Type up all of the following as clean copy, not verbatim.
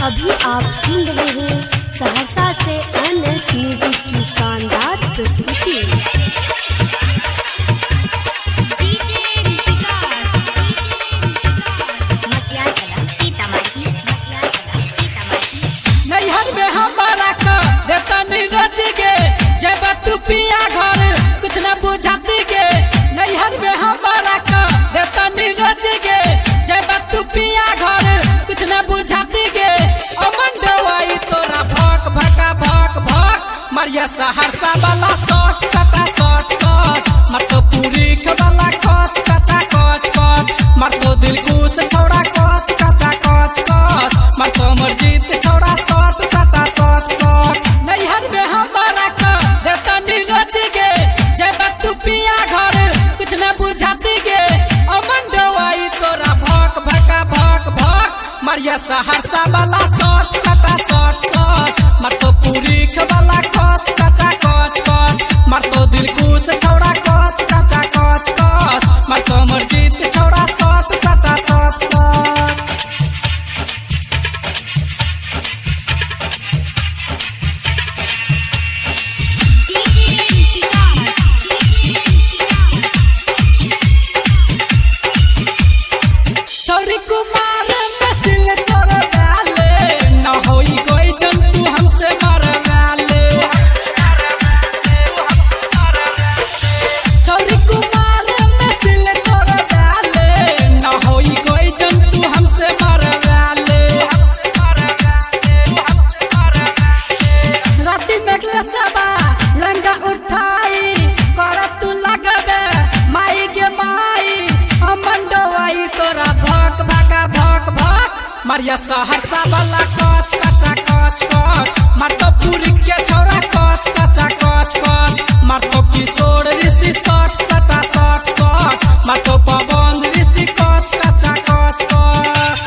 अभी आप सुन रहे हैं सहरसा से एन एस म्यूजिक की शानदार प्रस्तुति। डीजे विकास, मटियाला सीतामढ़ी, मटियाला सीतामढ़ी। नैहर में हमारा का देता नीरज गे, जब तू पिया घर कुछ न बुझाती गे। नैहर में हमारा का देता नीरज गे, जब तू पिया घर कुछ न बुझाती गे। अमन डवाई तोरा भक भका भक भक, मरिया सहरसा वाला सट सटा सट सट, मरतो पूरी वाला कच कचा कच कच, मरतो दिल कुश छौड़ा कच कचा कच कच, मरतो मर्जीत छौड़ा सट सटा सट सट। नैहर में हमारा का देता नीरज गे, जब तू पिया घर कुछ न बुझाती गे। अमन डवाई तोरा भक भका भक भक, मरिया सहरसा वाला सट सटा सट सट, मरतो पूरी वाला कच कचा कच कच, मरतो दिल कुश छौड़ा कच कचा कच कच, मरतो मर्जीत छौड़ा सट सटा सट सट। डीजे विकास, चौरी कुमार नसिल तोर गाले, न होई कोई जंतु हमसे मरवाले। चौरी कुमार नसिल तोर गाले, न होई कोई जंतु हमसे मरवाले। राती में सबा लंगा उठाई कर तू लगबे माई गे माई। अमन डवाई तोरा भक भका भक भक, मरिया सहरसा वाला कच कचा कच कच, मरतो पूरी के छौड़ा कच कचा कच कच, मरतो किशोर ऋषि सट सटा सट सट, मरतो पवन ऋषि कच कचा कच कच।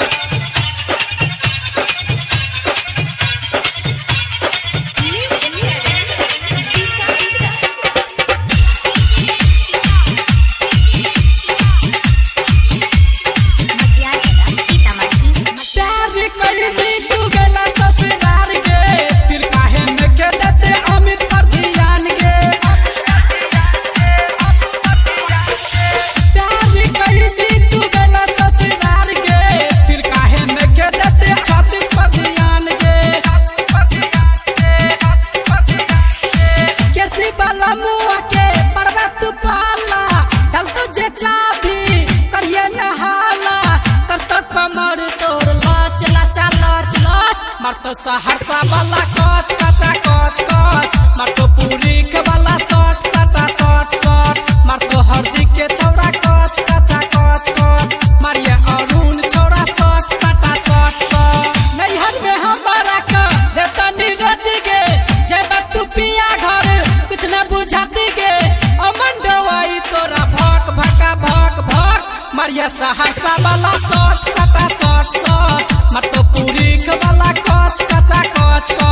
मटियाला सीतामढ़ी। प्यार करनी तू गला ससुराल के, फिर काहे न के देते अमित पर ध्यान गे। प्यार करनी तू गला ससुराल के, फिर काहे न के देते छाती पर ध्यान गे। कैसी वाला मुआ के परवा तू पाला, डल तुझे चाबी करिए नहाला, कर तो कमर तोर लच लचा लच लच, मरतो सहरसा वाला कच कचा कच कच, मरतो पूरी के वाला सट सटा सट सट, मरतो हरदी के छौड़ा कच कचा कच कच, मारिया अरुण छौड़ा सट सटा सट सट। नैहर में हमारा का देता नीरज गे, जब तू पिया घर कुछ न बुझाती गे। अमन डवाई तोरा भक भका भक भक, मरिया सहरसा वाला सट सटा सट सट, मरतो पूरी वाला कच कचा कच कच।